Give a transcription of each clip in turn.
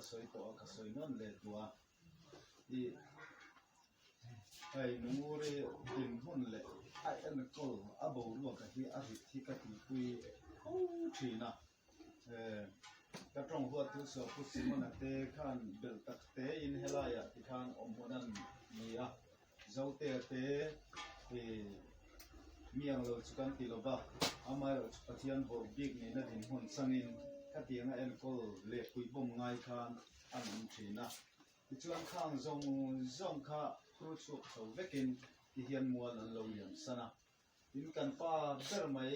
sawi tawh a, ka sawi nawn leh duh a. I hei Nunguri dinhmun leh a enkawl a boruaka hi a rit hi ka tihpui fo thin a. Ka tawng huat thu saw Pu Simona te khan belh tak te in helaiah tikhan awm hun an ni a, Zotea te mi ang lo chu kan ti lo va, amaherawhchu Pathian bawrh bik nihna dinhmun changin khatiang a enkawl leh puihbawm ngai khan an awm thin a. Tichuan khang zawng zawng kha phur chhuak chho vekin tihian mual an lo liam san a. Tin kan pa ber mai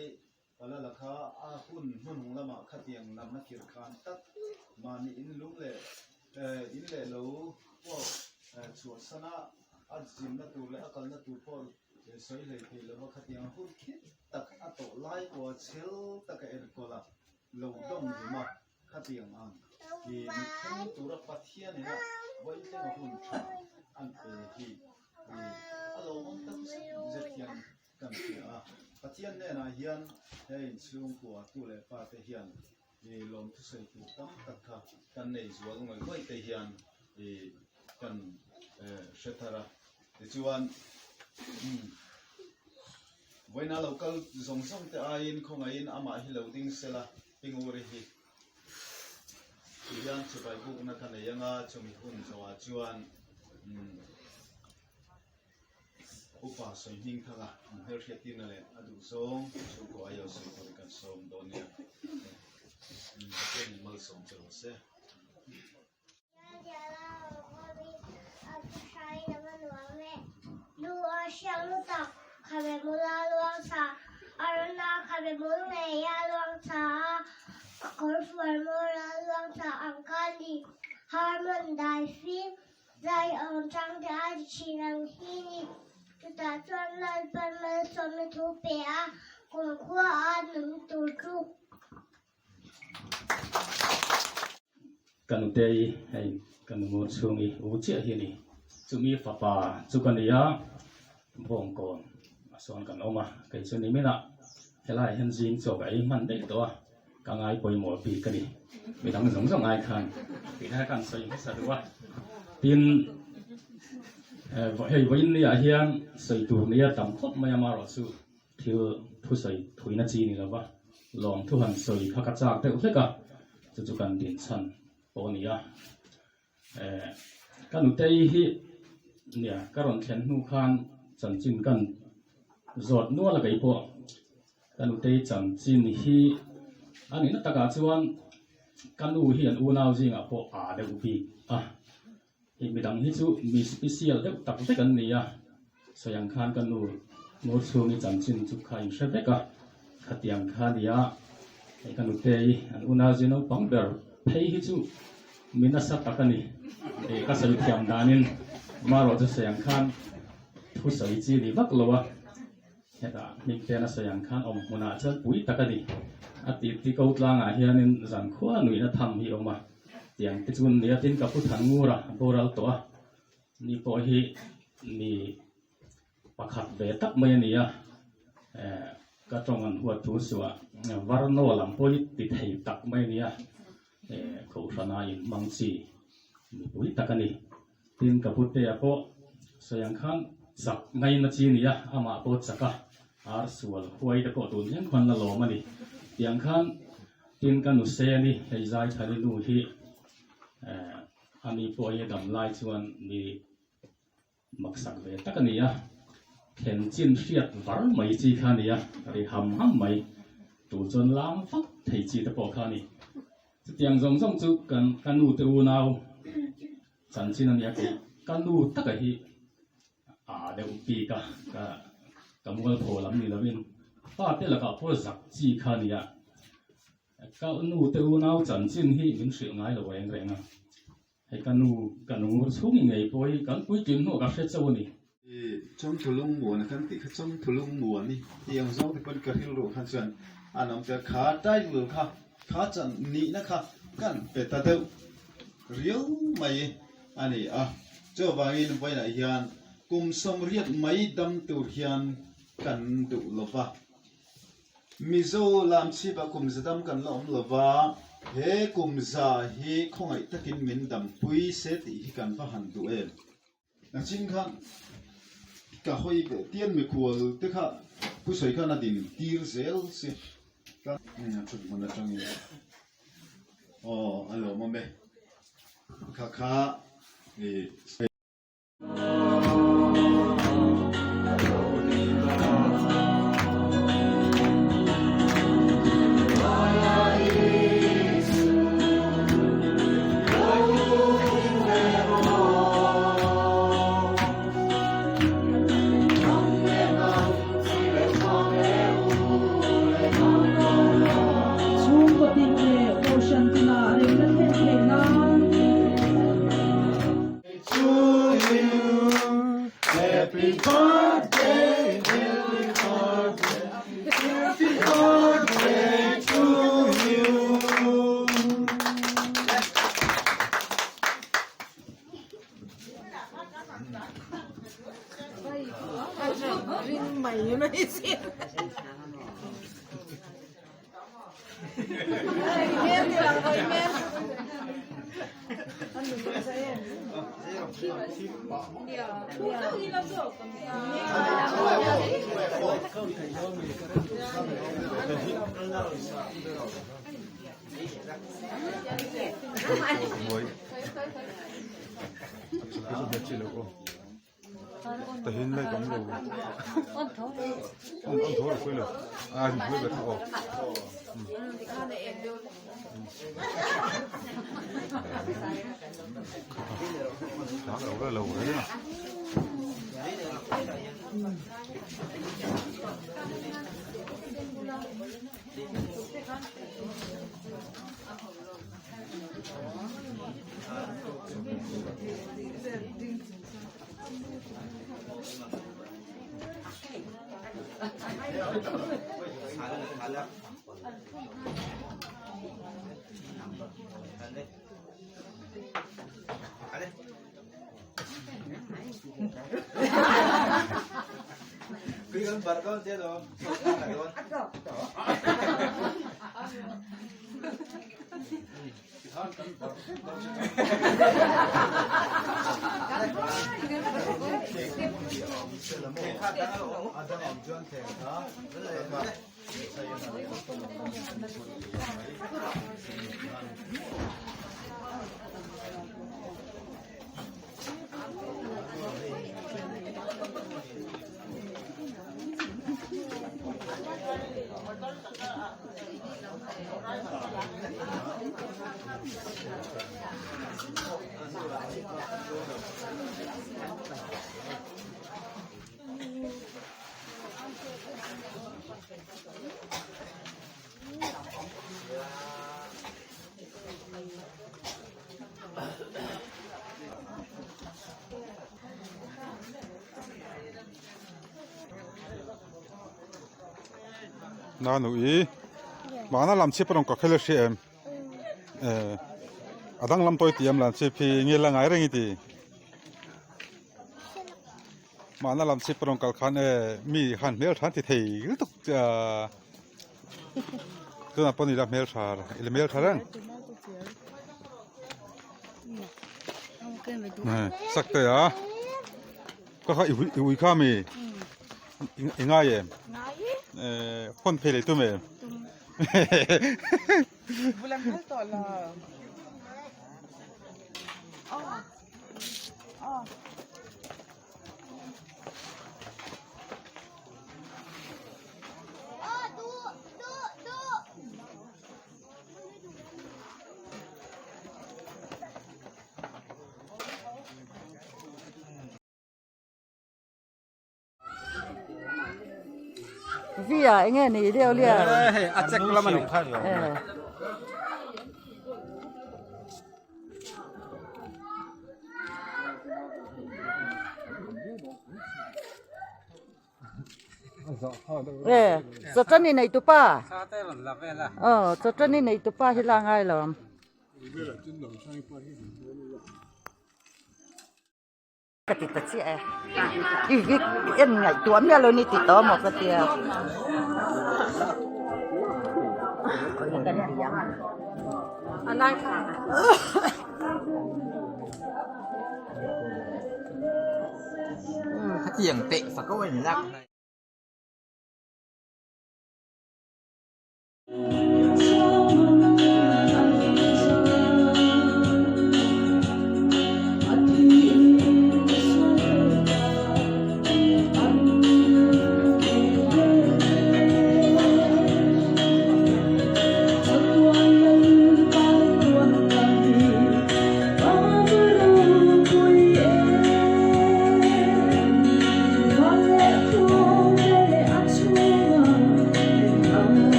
Palala kha a hun hmanhung lamah khatiang lamna kir khan tak mahni in lung leh in leh lo pawh chhuah sana a zimna tur leh a kalna tur pawh sawi hlei thei lova khatiang hun khit tak a tawh lai pawha chhel taka enkawl a lo dawm hlum a khatiang ang i mithleng tura Pathian ina vawiin hun tha an pe hi a lawmawm tak zet zet hian Kan hria a, Pathian hnenah hian he inchhungkua tu leh fa te hian i lawmthusawi tur tam tak kha kan nei zual ngawih ngawih te hian i kan hre thar a. Tichuan, vawiina lo kal zawng zawng te aiin khawngaihin amah hi lo ding sela, Pi Nguri hi ti hian chibai bukna ka nei anga chumi hun zawhah chuan Upa sawi hming thang a, an hmelhriat tirna leh a duh zawng chhungkaw aia sawi turin kan sawm dawn nia. Pathianin malsawm che rawh se. Zai awm chang te a ti thin ang hi ni. Chutah chuan Lalpan malsawmna thu pe a, kumkhua a nun tur chu. Ka nutei hei ka nu ngur chhung i u chiah hi a ni. Chumi fapa chu ka ni a, bawngkawn a sawn kan awm a, kei chu niminah helaiah hian zing chaw ka ei hman daih tawh a. Ka ngai pawimawh bik a ni. Midang zawng zawng ai khan tih kha kan sawi hmasa duh a. Tin, hei vawiin ni ah hian sawi tur nia tam khawp mai a, amaherawhchu thil thusawi thuina chi ni lova lawmthu han sawi kha ka chak deuh hlek a, chu chu kan dinchhan pawh a ni a. Ka nutei hi nia ka rawn thlen hnu khan chanchin kan zawt nual a kei pawh ka nutei chanchin hi a nihna takah chuan ka nu hi an unau zingah pawh a deuh bik a hei midang hi chu mi special deuh tak vek an ni a sawi ang khan ka nu ngawr chhungi chanchin chu kha in hre vek a khatiang kha a ni a hei ka nutei an unau zing naupang ber phei hi chu mi nasa tak a ni eh ka sawi thiam danin marawh chu sawi ang khan thu sawi chi ni vak lo a hetah hming te na sawi ang khan awm hmunah chuan pui tak a ni a ti ti ko tlangah hianin zankhua nuihna tham hi a awm a tiang te chu nia tin ka pu than ngur a boral tawh a. Ni pawh hi mi pakhat ve tak mai a ni a, eh ka tawng an huat thu suah varno lam pawh hi ti thei tak mai a ni a, eh kohhrana inhmang chi mipui tak a ni. Tin ka putea pawh sawi ang khan chak ngaina chi a ni a, amah pawh chak a, ar sual huai te pawh tun thleng khan la lawm a ni. Tiang khan tin ka nuse a ni, hei Zaithari nu hi eh. Ani pawh hi a dam lai chuan mi maksak ve tak a ni a, thlen chin hriat var mai chi kha a ni a, ri ham ham mai tur chuan lam vak thei chi te pawh kha a ni. Chutiang zawng zawng chu kan ka nu te unau chanchin a nia kei ka nu taka hi a deuh bik a, ka ka mualpho lam ni lovin fate lakah pawh zak chi kha a ni a. Ka nu te unau chanchin hi min hrilh ngai lo reng reng a, hei ka nu ka nungur chhung i ngei pawh hi kan puitling hnuah ka hre chauh a ni. I chawngthu lungmuan a kan tih kha chawngthu lungmuan i tih ang zawng te pawn ka rilru khan chuan an awm tel kha title kha kha chan nihna kha kan pe ta deuh riau mai a ni a, chuvangin vawiinah hian kum 80 mai dam tur hian kan duh lova. Mizo lam chhip ah kum zadam kan la awm lova, He kum za hi khawngaih takin min dampui se tih hi kan va han duh em? Nachin khan ka hawi ve tian mikhual te kha thusawi khan a din tir zel si ka a thut hmun atangin aw a lawmawm e kha kha i. Chhungkaw tin leh Kohhran tinah remna thlen theih nan. Tahin lai tam lo an tho an tho ro lo a ni pui ba tho lo lo lo re na Na nu i mana lam chip rawng ka khel a hria em eh a dang lam tawi tiam lam chip hi nge la ngai reng i ti mana lam chip rawng kal khan eh mi khan hmel tha an ti thei lutuk ah tunah pawh ni la hmel tha i la hmel tha reng sak te a ka kha i ui kha mi. I ngai em? Ngai e. Eh, phone phei lei tum em? Tum. Bulan phal tawh lo. Oh. Oh. Via enge ni leo leo hei a check lam ani e chawchani nei tupa aw chawchani nei tupa hi la ngai lo Ka ti ta chiah e. I vik en ngaihtuah miah lo ni ti tawh maw ka tia. kan ti ang. Khatiang teh fak a in lak.